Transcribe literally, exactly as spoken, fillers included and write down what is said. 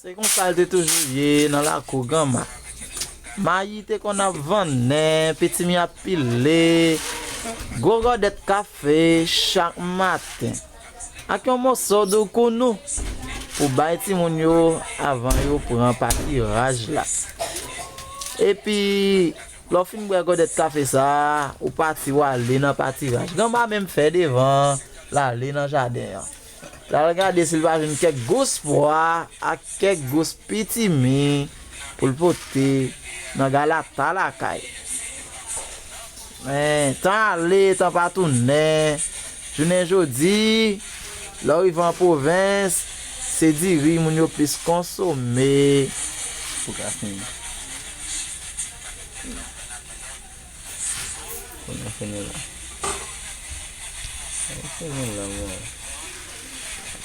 Se konsa l te toujou ye nan lakou granma. Mayi te konn ap vannen, pitimi ap pile, gwo gòdèt kafe chak maten, ak yon moso doukounou pou bay timoun yo avan yo pran patiraj la. Epi, lè w fin bwè gòdèt kafe sa a, ou pati w ale nan patiraj. Granma menm fè devan, l ale nan jaden an. L al gade si l pa jwenn kèk gous pwa ak kèk gous pitimi pou l pote nan galata lakay. Men, tan ale, tan pa tounen. Jounen jodi, lè w rive an pwovens, se diri moun yo plis konsome. Pou ka fini. Pou nou fini la. Fini la, mwen.